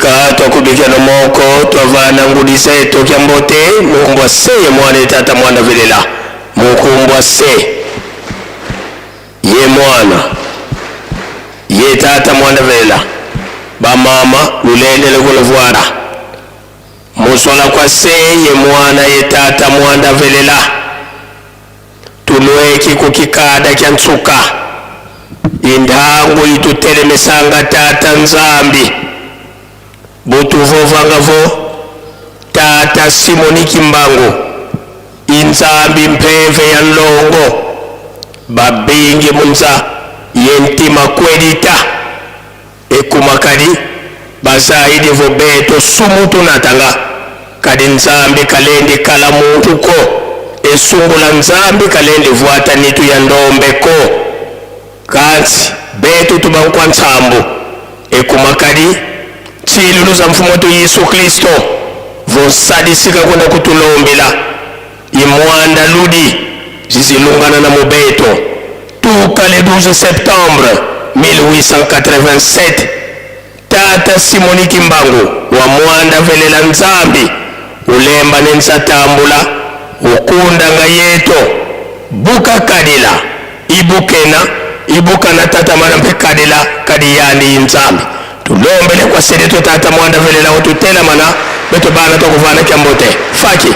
Ika twakubikya no moko twavana ngudisa etokya mbote mukumbwa se ye mwana ye tata mwanda velela mukumbwa se ye mwana ye tata mwanda velela bamama lulendele kulovwara muswala kwa se ye mwana ye tata mwanda velela Tulweki ku kikada kya nsuka, indhangu itutelemesanga Tata Nzambi butuvovanga vo Tata Simoni Kimbangu inzambi mpeve ya nlongo babingi munza ye ntima kwedita Ekumakadi bazaidi vo beto sumutu natanga kadi Nzambi kalendi kala muntu ko esungula Nzambi kalendi vuata nitu ya ndombe ko kansi betu tubankua nsambu ekumakadi tshilulu za Mfumu wetu Yesu Klisto vo nsadisika kwenda kutulombila imwanda ludi zizilungana na mubeto tuka le 12 septembre 1887 tata Simoni Kimbangu wa mwanda velela Nzambi ulemba ne nsatambula ukunda nga yeto buka kadila ibukena ibukana tata mana mpe kadila kadi yandi Nzambi tulombele kwa sede to tata mwanda velela otutela mana beto bana tokuvana kyambote faki.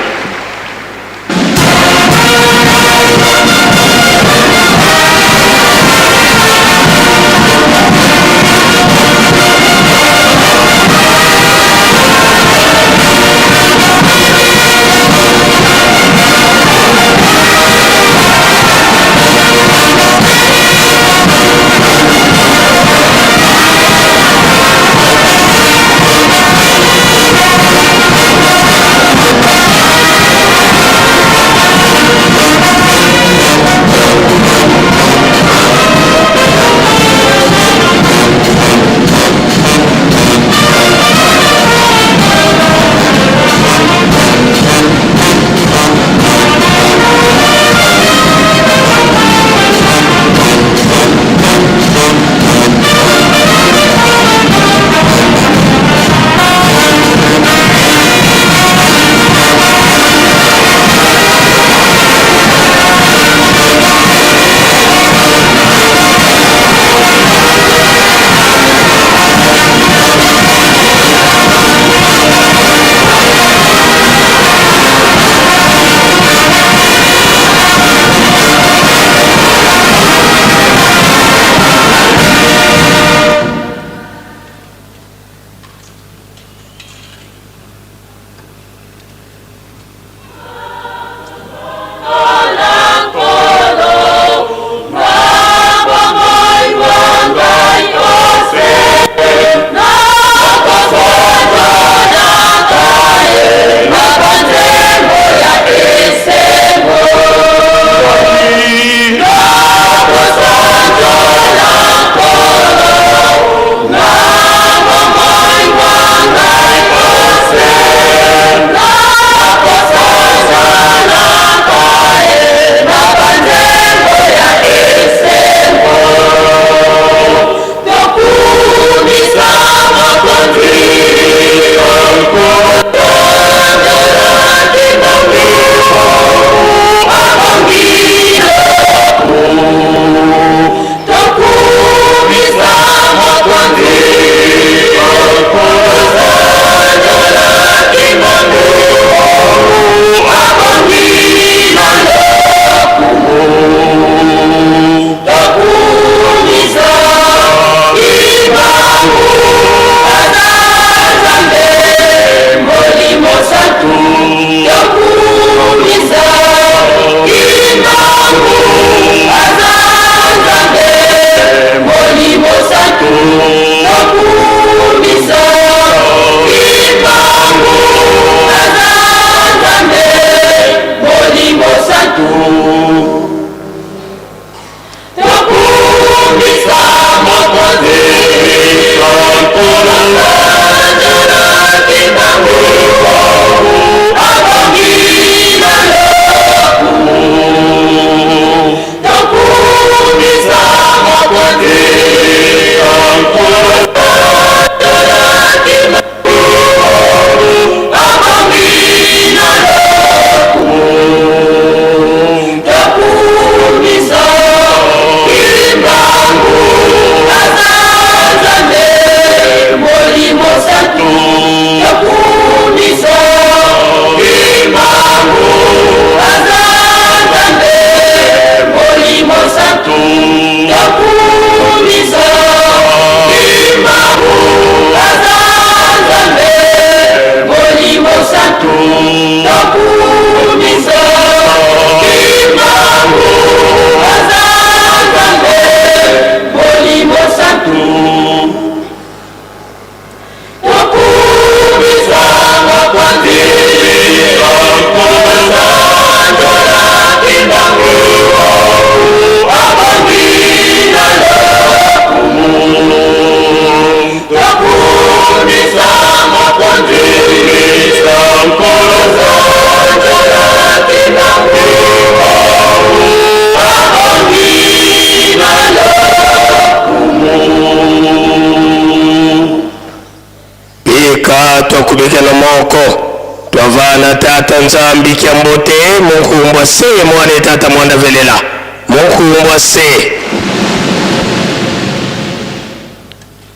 Bana tata Nzambi kia mbote munkumbwa se mwana tata mwanda velela munkumbwa se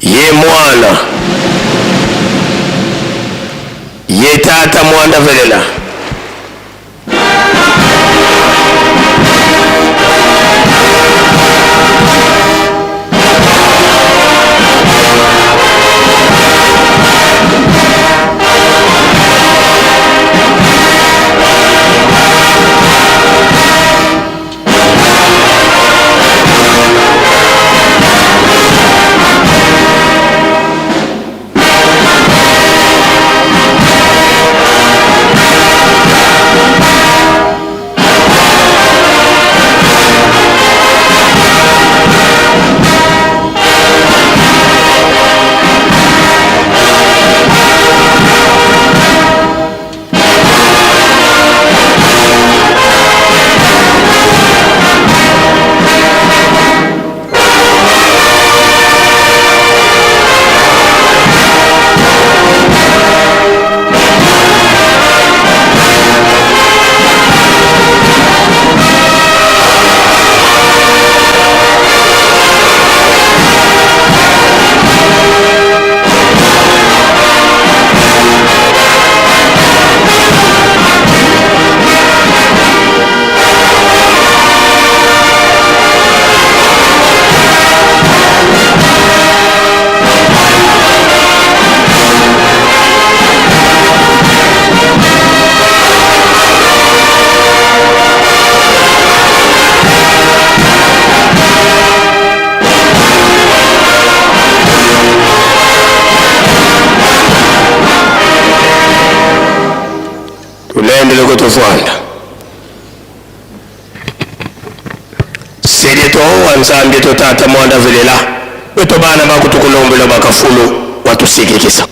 ye mwana ye tata mwanda velela. Tulendele kutufwanda sedie to wa Nzambi to tata mwanda velela weto bana bakutukulombela bakafulu watusikikisa.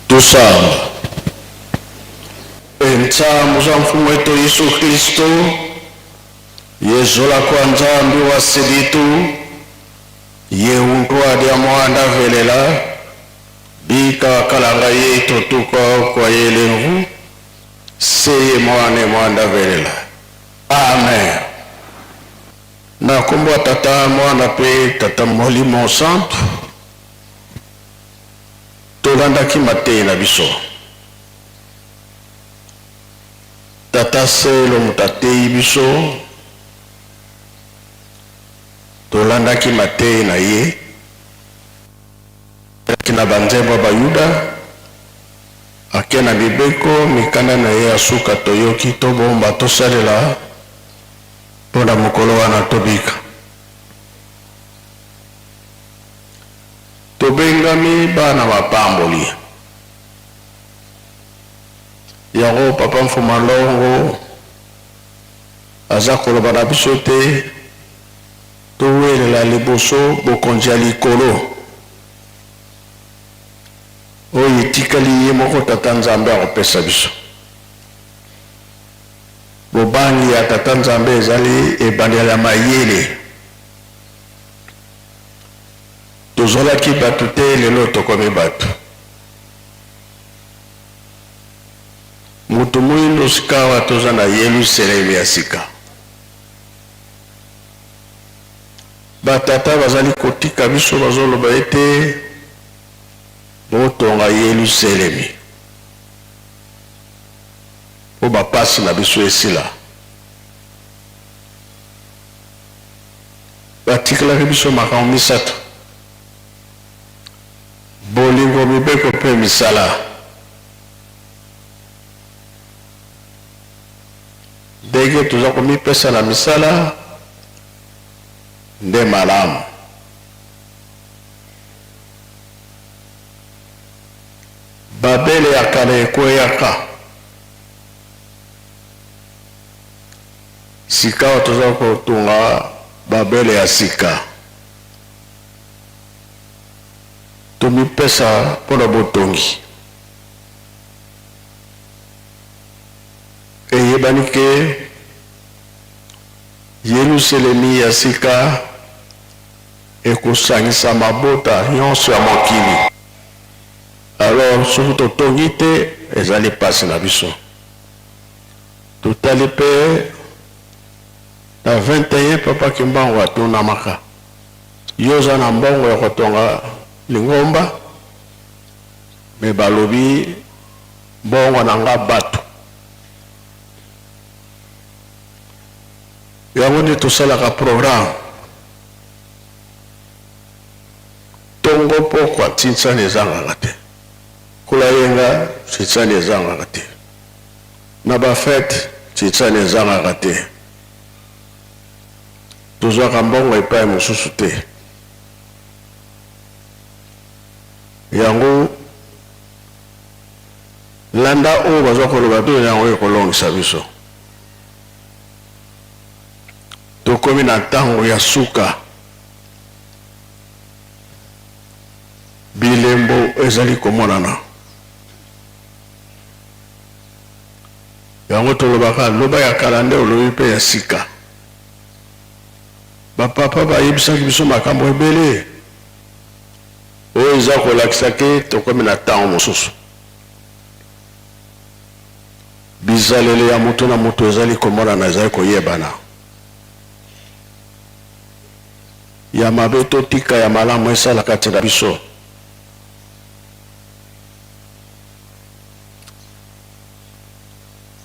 Tusamba. Entsambu za mfumu wetu Yesu Kristo, yezola kwa Nzambi wa seditu, yehuntwa dia mwanda velela, bika kalanga yetu tuka kwa yelengu, seye mwane mwanda velela. Amen. Na kombo tata mwana pe tata Molimo Santu, tolandaki mateyi na biso. Tata Selo moto ateyi biso, tolandaki mateyi na ye na banzembo ya Bayuda, ake na mibeko mikanda na ye ya suka toyoki, tobomba, tosalela mpo na mokolo wana tobika. Tobengami bana mapamboli. Yango papa Mfuma Longo aza koloba na biso te towelela liboso bokonzi ya likolo oyo etikali ye moko tata Nzambe akopesa biso. Bobangi ya tata Nzambe ezali ebandeli ya mayele. Tozalaki bato te, lelo tokomi bato. Moto moindo sikawa toza na Yelusalemi ya sika. Batata bazali kotika biso, bazoloba ete botonga Yeluselemi mpo bapasi na biso esila. Batikelaki biso makambo misato, bolingo, mibeko mpe misala. Ndenge toza komipesa na misala nde malamu. Babele ya kala ekweyaka. Sikawa toza kotonga Babele ya sika. Tomipesa mpo na botongi. Eyebani ke Yeluselemi ya sika ekosangisa mabota nyonso ya mokili. Alors soki totongi te ezali pasi na biso. Totali pe na 21 papa Kimbangu atunamaka yo oza na mbongo ya kotonga lingomba? Mais balobi mbongo na nga batu. Yango nde tosalaka programme tongo pokwa tinsani ezangaka te kula yenga tinsani ezangaka te na ba fete tinsani ezangaka te tozwaka mbongo epai mosusu te yango landa oyo baza koloba to yango ekolongisa biso Tokomi na ntango ya suka. Bilembo ezali komonana. Yango tolobaka loba ya kala nde olobi mpe ya sika. Bapapa bayebisaki biso makambo ebele oyo eza kolakisa ke tokomi na ntango mosusu. Bizaleli ya moto na moto ezali komonana, ezali koyebana. Ya mabe totika, ya malamu esala kati na biso.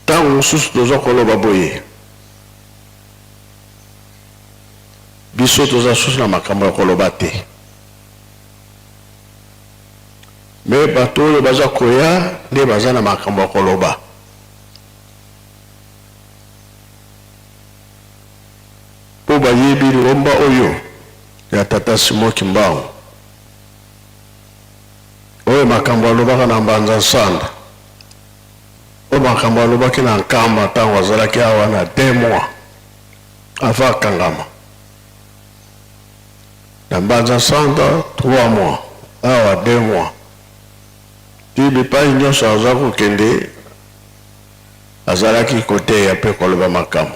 Ntango mosusu toza koloba boye, biso toza susu na makambo ya koloba te. Mais bato oyo baza koya nde baza na makambo ya koloba. Po bayebi lingomba oyo ya tata Simon Kimbangu. Oyo makambo alobaka na Mbanza Nsanda. Oyo makambo alobaki na Nkamba tango azalaki awa na deux mois avant akangama. Na Mbanza Santa 3 mois, awa 2 mois. Ti bipai nionso aza kokende azalaki koteya pe koloba makambo.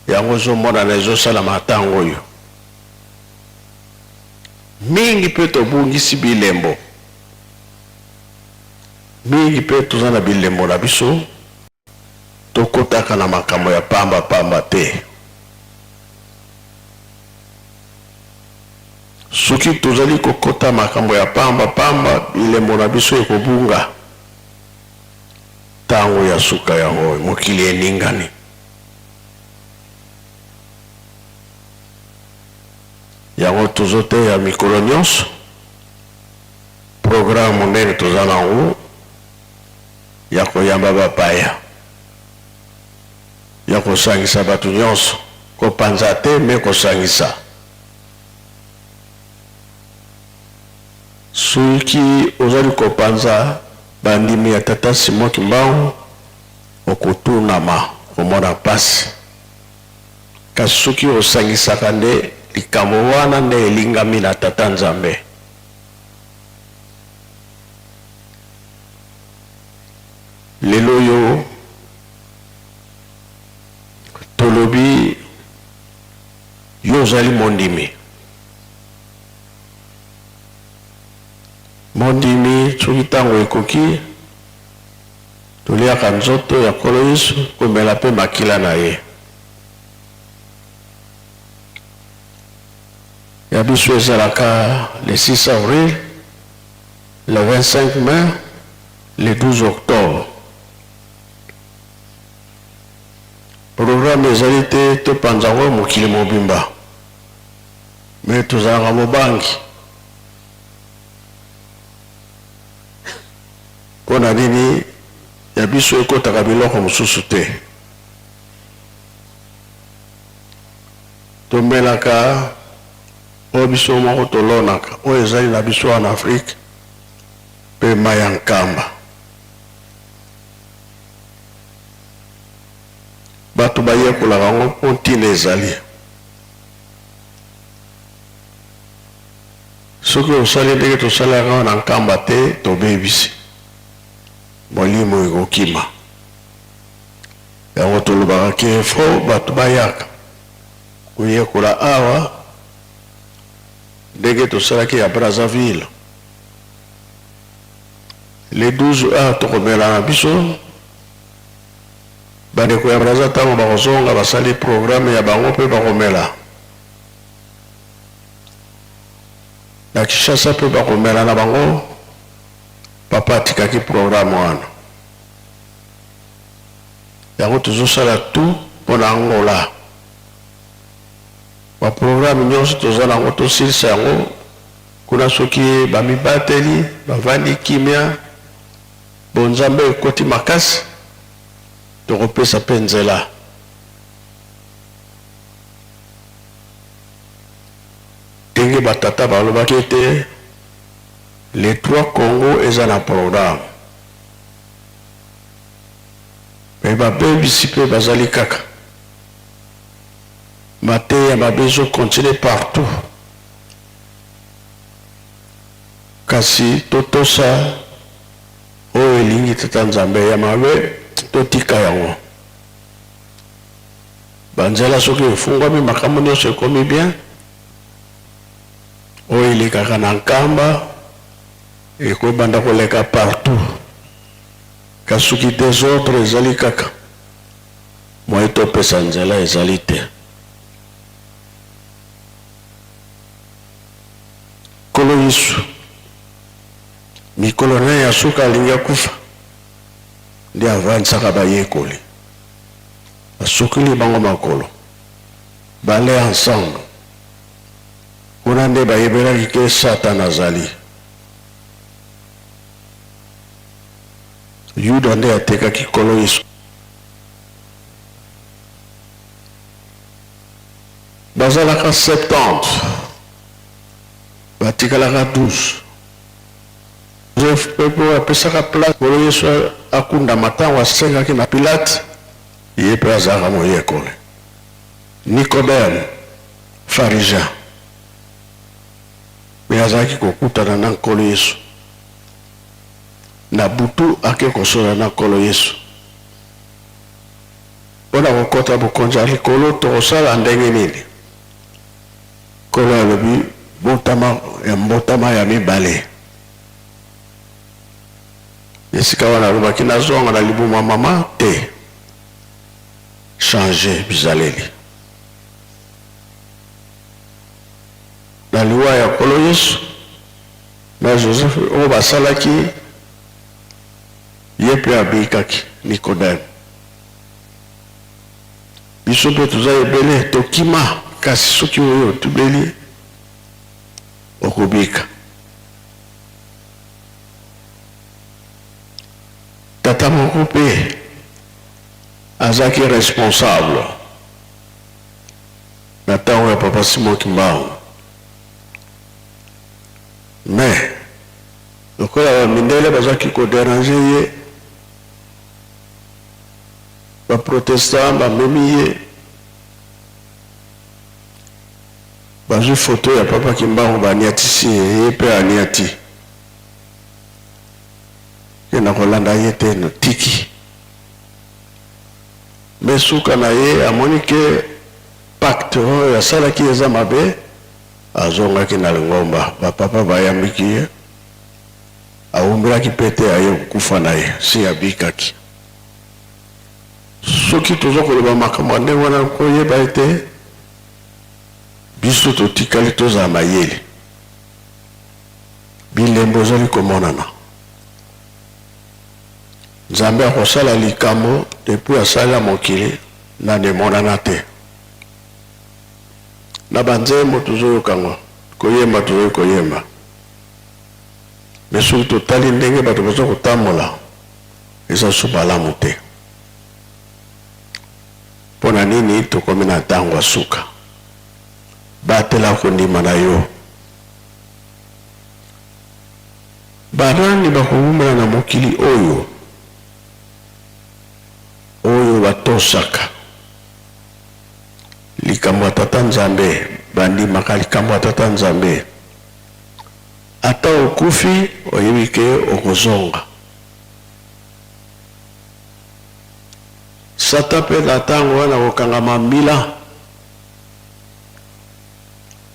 Yango ezomonana ezosalama tango oyo. Mingi pe tobungisi bilembo. Mingi pe toza na bilembo na biso. Tokotaka na makambo ya pamba pamba te. Soki tozali kokota makambo ya pamba pamba, bilembo na biso ekobunga. Tango ya suka yango oyo, mokili eningani. Yango tozoteya mikolo nyonso, programme monene toza na yango ya koyamba bapaya, ya kosangisa bato nyonso, kopanza te mais kosangisa. Soki ozali kopanza bandimi ya Tata Simon Kimbangu, okotunama, okomona pasi. Kasi soki osangisaka nde likambo wana nde elingami na Tata Nzambe. Lelo oyo tolobi yo ozali mondimi. Mondimi soki ntango ekoki toliaka nzoto ya Nkolo Yesu komela mpe makila na ye. Ya biso ezalaka le 6 avril, le 25 mai, le 12 octobre. Programme ezali te topanza yango mokili mobimba, mais tozalaka mobangi. Mpo na nini ya biso ekotaka biloko mosusu te? Tomelaka oyo biso moko tolonaka, oyo ezali na biso awa na Afrique, mpe mai ya Nkamba. Bato bayekolaka yango mpo ntina ezali. Soki osali ndenge tosalaka awa na Nkamba te, tobebisi. Molimo ekokima. Yango tolobaka ke faut bato bayaka koyekola awa ndenge tosalaki ya Brazzaville. Le 12 awa tokomela na biso bandeko ya Brazza ntango bakozonga basali programme ya bango mpe bakomela. Na Kinshasa mpe bakomela na bango, papa atikaki programme wana. Yango tozosala tout pona Angola. Ba programme nionso toza na yango tosilisa yango kuna soki bamibateli bavandi kimia bonzambe ekoti makasi tokopesa pe nzela. Ndenge ba tata balobaki ete les trois Congo eza na programme. Mais babebisi pe bazali kaka. Mateya mabe ezo continuer partout. Kasi totosa oyo elingi Tata Nzambe, ya mabe totika yango. Ba nzela soki efungwami makambo nionso ekomi bien. Oyo elekaka na Nkamba ekobanda koleka partout. Kasi soki desordre ezali kaka, moyen topesa nzela ezali te. Nkolo Yesu, mikolo na ye ya suka alingi akufa, nde avandisaka bayekoli, asukoli bango makolo, bale ensemble. Kuna nde bayebelaki ke Satana azali. Yuda nde atekaki Nkolo Yesu. Bazalaka 70, batikalaka 12. Joseph mpe mpo apesaka place Nkolo Yesu akundama ntango asengaki na Pilate, ye mpe azalaka moyekoli. Nikodeme, Pharisien, mpe azalaki kokutana na Nkolo Yesu. Na butu ake kosolola na Nkolo Yesu. Mpo na kokota bokonzi ya likolo tokosala ndenge nini? Nkolo alobi, Botama ya mbotama ya mibale. Esika wana alobaki nazonga na libumu ya mama te. Changer bizaleli. Na liwa ya Nkolo Yesu, Na Joseph oyo basalaki ye mpe abikaki Nicodème. Biso mpe toza ebele tokima kasi soki oyo otubeli okobika. Tata moko mpe azalaki responsable na tango ya papa Simon Kimbangu. Mais lokola ba mindele bazaki ko deranger ye, ba protestants ba memi ye, bazui photo ya papa Kimbangu ba niatisi ye, ye pe aniati. Ke nakolanda ye te, natiki. Mais suka na ye amoni ke pacte oyo asalaki eza mabe, Azongaki na lingomba, ba papa bayambiki ye, awumelaki pe te aye kokufa na ye, si abikaki. Soki toza koloba makambo ya ndenge wana koyeba ete. Biso totikali tozala mayele. Bilembo ezali komonana. Nzambe akosala likambo depuis asala mokili nanu emonana te. Na ba nzembo tozoyoka yango, koyemba tozali koyemba. Mais soki totali ndenge bato baza kotambola eza lisusu malamu te. Mpo na nini tokomi na ntango ya suka? Batela kondima na yo. Banani bakowumela na mokili oyo? Oyo batosaka likambo ya Tata Nzambe, bandimaka likambo ya Tata Nzambe. Ata okufi, oyebi ke okozonga. Satan pe na tango wana akokangama mbila.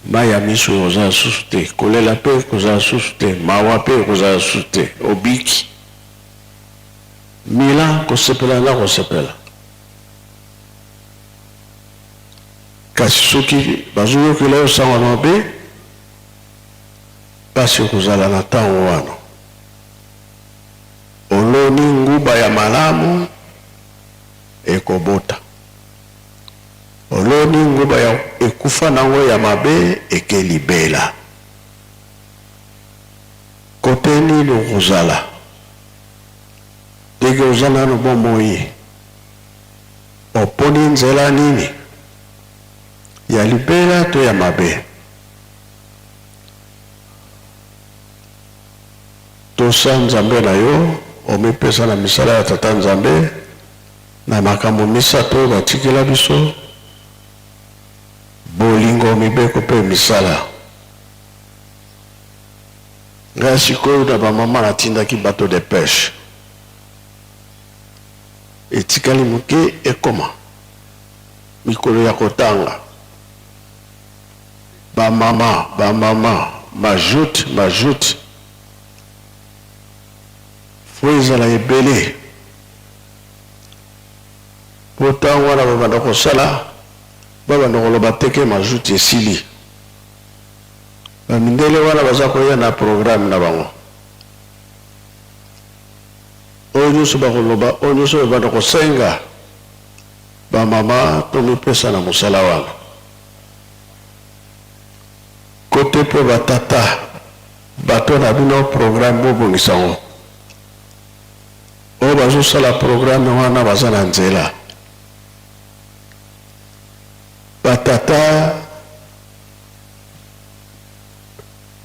Mayi ya misu ekozala lisusu te, kolela pe ekozala lisusu te, mawa pe ekozala lisusu te. Obiki. Mila, kosepela na kosepela. Kasi soki bazoyokela yo sango mabe, pasi ekozala na tango wana. Oloni nguba ya malamu, ekobota. Oloni nguba ya ekufa nango ya mabe eke libela. Kote nini okozala? Ndenge oza nanu bomoi, oponi nzela nini? Ya libela to ya mabe? Tosa Nzambe na yo, omipesa na misala ya Tata Nzambe na makambo misato oyo batikela biso, bolingo, mibeko mpe misala. Ngai sikoyo na ba mama natindaki bateau de peche etikali moke ekoma mikolo ya kotanga ba mama ba mama majoute majoute fo ezala ebele po tango wana babanda kosala babanda koloba te ke majoute esili. Ba mindele wana baza koya na programme na bango. Oyo nionso bakoloba, oyo nionso babanda kosenga ba mama tomipesa na mosala wana. Cote pe ba tata, bateau na bino programme bobongisa yango. Oyo bazosala programme wana baza na nzela. Ba tata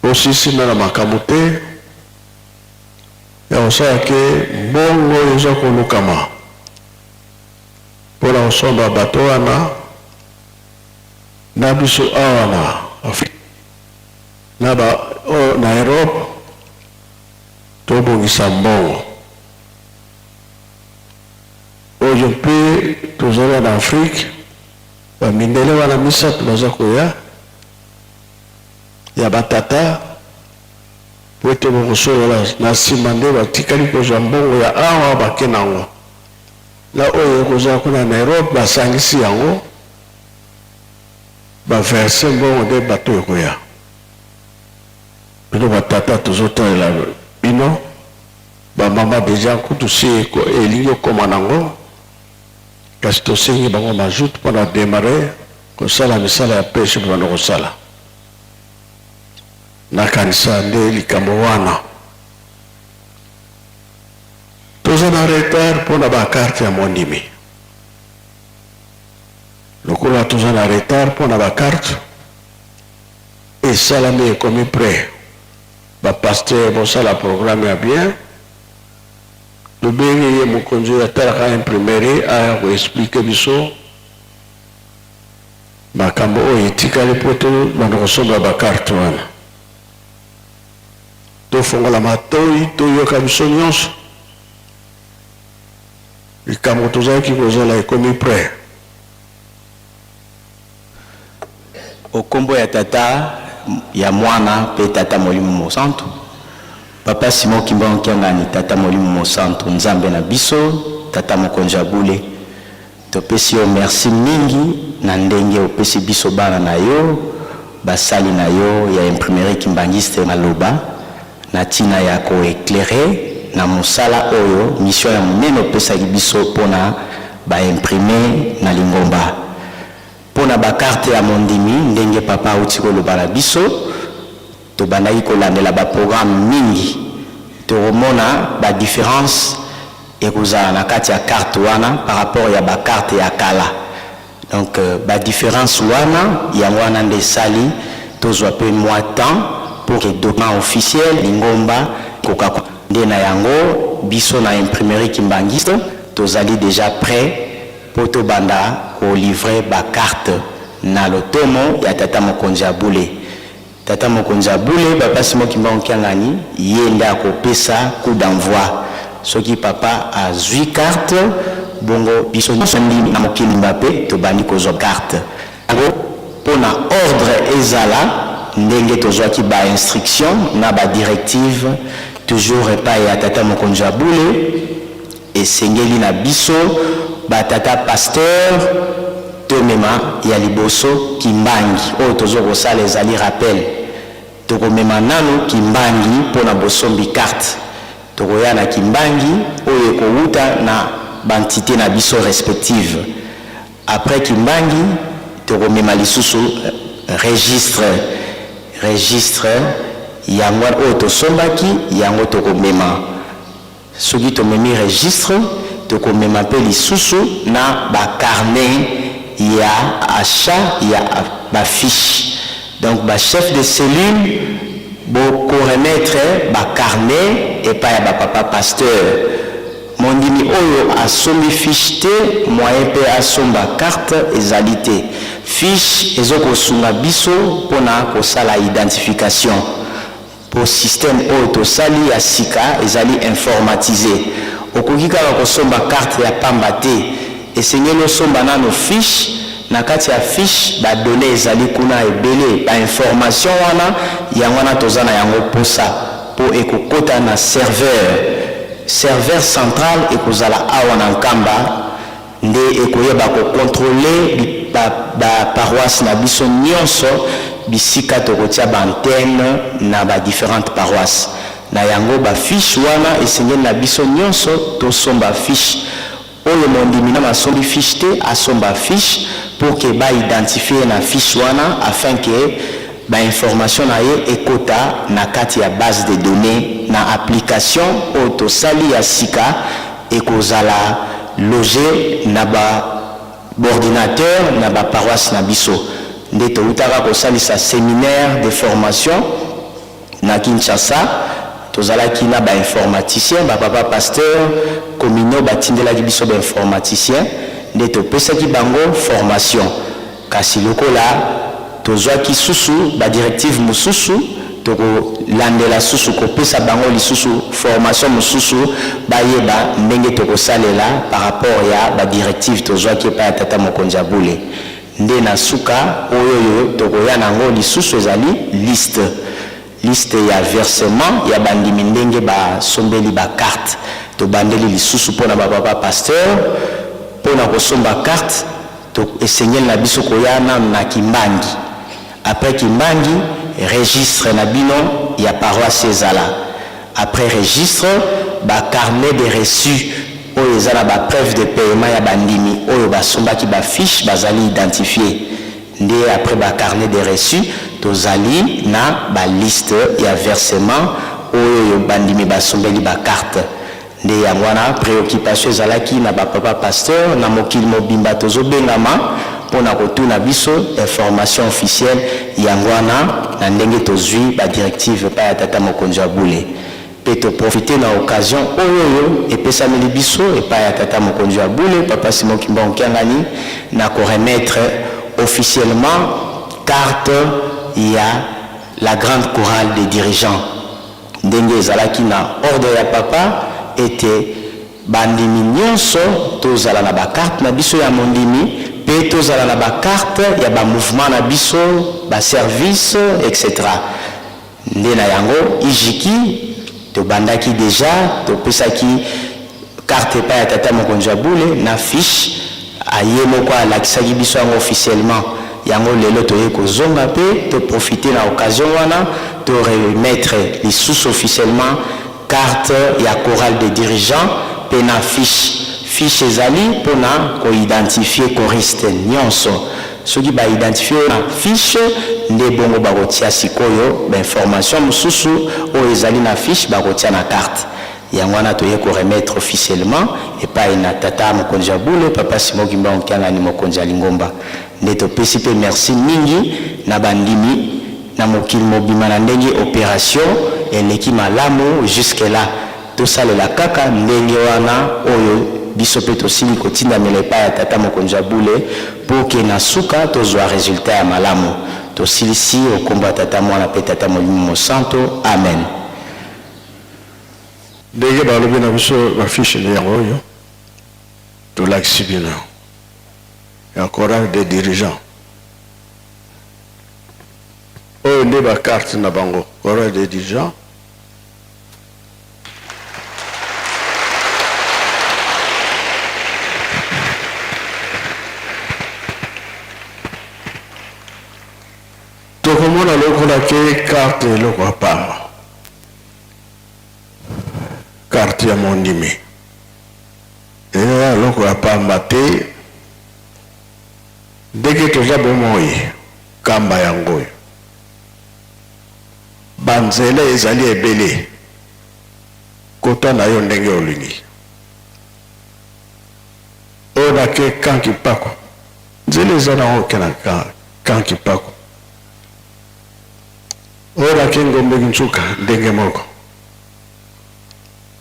Bosisi nana makambo te ya kosala ke mbongo oyo eza kolukama pona kosomba bateau wana na biso awa na Afrique na ba oyo na Europe tobongisa mbongo oyo mpe tozali na Afrique ba mindele wana misato baza koya ya ba tata po ete bokosolola na sima nde batikali kozwa mbongo ya awa bake nango na oyo ekozala kuna na Europe basangisi yango ba verse mbongo nde bato ekoya bino ba tata tozotalela bino ba mama deja kutu si elingi okoma nango kasi tosengi bango majoute mpona demarrer kosala misala ya peshe bobanda kosala. Nakanisa nde likambo wana. Toza na retard mpo na ba carte ya mondimi. Lokola toza na retard mpo na ba carte, esalami ekomi près. Ba pasteurs bosala programme ya bien. Tobengi ye mokonzi oyo atalaka imprimerie aya ko expliquer biso makambo oyo etikali mpo tobanda kosomba ba carte wana. Tofongola matoyi toyoka biso nionso likambo tozalaki kozela ekomi près. O kombo ya Tata, ya Mwana mpe Tata Molimo Mosantu. Papa Simon Kimbangu Kiangani, Tata Molimo Mosantu, Nzambe na biso, Tata Mokonzi ya bule, topesi yo merci mingi na ndenge opesi biso bana na yo. basali na yo ya Imprimerie Kimbanguiste maloba na tina ya ko eclairer na mosala oyo mission ya monene opesaki biso pona ba imprimer na lingomba. Pona ba carte ya mondimi ndenge papa awuti koloba na biso, tobandaki kolandela ba programme mingi, tokomona ba difference ekozala na kati ya carte wana par rapport ya ba carte ya kala. Donc ba difference wana yango wana nde esali tozwa pe mua temps pour que document officiel lingomba ekoka ko nde na yango biso na Imprimerie Kimbanguiste tozali dejà pret po tobanda ko livrer ba cartes na lotomo ya tata mokonzi ya bule. Tata mokonzi ya bule papa Simon Kimbangu Kiangani ye nde akopesa coup d'envoi soki papa azui carte bongo biso nionso ndimi na mokili mobimba pe tobandi kozua carte yango pona ordre ezala ndenge tozuaki ba instructions na ba directives toujours epayi ya tata mokonzi ya bule. Esengeli na biso ba tata pasteur tomema ya liboso kimbangi oyo tozo kosala ezali rappel tokomema nanu kimbangi pona bosombi carte tokoya na kimbangi oyo ekowuta na ba entite na biso respective après kimbangi tokomema lisusu registre registre yango oyo tosombaki yango tokomema Soki tomemi registre, tokomema mpe lisusu na ba carnets ya achat ya ba fiches. Donc ba chefs de cellule bo ko remettre ba carnets epai ya ba papa pasteurs. Mondimi oyo asombi fiche te, moyen mpe asomba carte ezali te. Fiche ezo kosunga biso mpo na kosala identification. Po système oyo tosali ya sika ezali informatise. Okoki kaka kosomba carte ya pamba te. Esengeli osomba nanu fiche, na kati ya fiche ba donnees ezali kuna ebele, ba informations wana yango wana toza na yango posa po ekokota na serveur. Serveur central ekozala awa na Nkamba nde ekoyeba ko controler ba ba paroisses na biso nionso bisika tokotia ba antennes na ba differentes paroisses. Na yango ba fiches wana esengeli na biso nionso tosomba fiche. Oyo mondimi nanu asombi fiche te asomba fiche pour que ba identifier ye na fiche wana afin que ba informations na ye ekota na kati ya base de donnees na application oyo tosali ya sika Ekozala loge na ba b'ordinateurs na ba paroisses na biso. Nde towutaka kosalisa seminaire de formation na Kinshasa, tozalaki na ba informaticiens, ba papa pasteurs communaux batindelaki biso ba informaticiens, nde topesaki bango formation. Kasi lokola tozwaki susu ba directives mosusu, tokolandela susu kopesa bango lisusu formation mosusu bayeba ndenge tokosalela par rapport ya ba directives tozwaki epai ya Tata Mokonzi ya Bule. Nde na suka, oyoyo tokoya na yango lisusu ezali liste, liste ya versement ya bandimi ndenge basombeli ba cartes. Tobandeli lisusu mpo na ba papa pasteurs, mpo na kosomba carte, To esengeli na biso koya nanu na kimbangi après kimbangi registre na bino ya paroisse ezala après registre ba carnet de reçu oyo eza na ba preuve de paiement ya ba ndimi oyo ba sombaki ba fiche bazali identifie nde après ba carnet de reçu tozali na ba liste ya versement oyoyo bandimi basombeli ba carte. Nde yango wana preoccupation ezalaki na ba papa pasteur na mokili mobimba tozo bengama pona kotuna biso information officielle yango wana na ndenge tozui ba directives epai ya tata mokonzi ya bule pe to profiter na occasion oyoyo epesameli biso epai ya tata mokonzi ya bule papa Simon Kimbangu Kiangani na ko remettre officiellement carte ya la grande chorale des dirigeants. Ndenge ezalaki na ordre ya Papa ete bandimi nionso tozala na ba cartes na biso ya mondimi pe tozala na ba cartes ya ba mouvements na biso, ba services, etc. Nde na yango IJKI tobandaki dejà, topesaki carte epai ya Tata Mokonzi ya Bule na fiche, ye moko alakisaki biso yango officiellement. Yango lelo toye kozonga mpe to profiter na occasion wana to remettre lisusu officiellement carte ya chorale de dirigeants mpe na fiche. Fiche ezali mpo na ko identifier choriste nionso. Soki ba identifier yo na fiche nde bongo bakotia sikoyo ba informations mosusu oyo ezali na fiche bakotia na carte. Yango wana toye ko remettre officiellement epayi na tata mokonzi ya bule, papa Simon Kimbangu Kiangani mokonzi ya lingomba. Nde topesi mpe merci mingi na bandimi na mokili mobimba na ndenge operation eleki malamu jusque là. Tosalela kaka ndenge wana oyo biso mpe tosili kotindamela epai ya tata mokonzi ya bule mpo ke na suka tozua resultat ya malamu. Tosilisi o kombo ya Tata, Mwana mpe Tata Molimo Mosanto. Amen. Ndenge balobi na biso ba fiche nde yango oyo tolakisi bino ya chorale des dirigeants. Oyo nde ba carte na bango chorale des dirigeants. Tokomona lokola ke carte eloko ya pamba. Carte ya mondimi eza eloko ya pamba te. Ndenge toza bomoi kamba yango oyo. Ba nzela ezali ebele, kota na yo ndenge olingi. Oyo na ke camp Kipaku, nzela eza nango oke na camp Kipaku. Oyo na ke Ngombe Kinsuka, ndenge moko.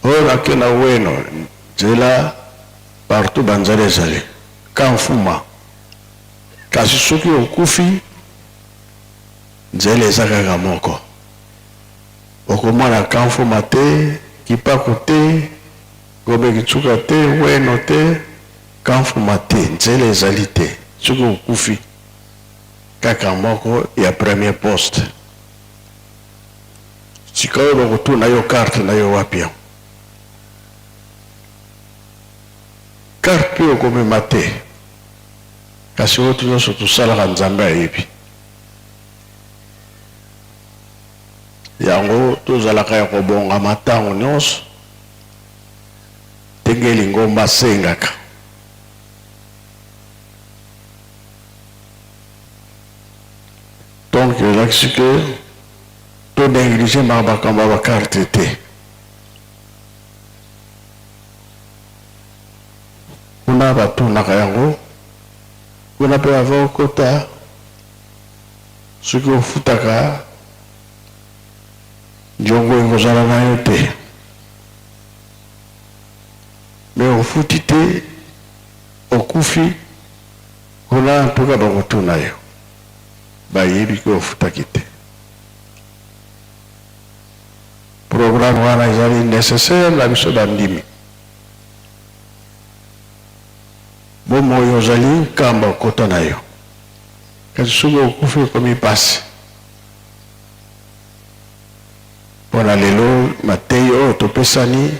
Oyo na ke na Weno, nzela partout ba nzela ezali. Camp Fuma. Kasi soki okufi, Nzela eza kaka moko. Okomona Kamfuma te, Kipaku te, Gombe Kitsuka te, Weno te, Kamfuma te. Nzela ezali te. Soki okufi, kaka moko ya premier poste. Sikaoyo bakotuna yo carte na yo wapi yango? Carte pe okomema te. Kasi oyo nyonso tosalaka Nzambe ayebi. Yango tozalaka ya kobongama ntango nyonso ndenge lingomba asengaka. Donc elakisi ke to neglige makambo ya ba carte te. Kuna batunaka yango, kuna pe avant okota Soki ofutaka niongo ekozala na yo te mais ofuti te okufi kuna en tout cas bakotuna yo bayebi ke ofutaki te. Programme wana ezali necessaire na biso bandimi. Bomoi ozali nkamba okota na yo. Kasi soki okufi ekomi pasi. Pona lelo mateyi oyo topesani.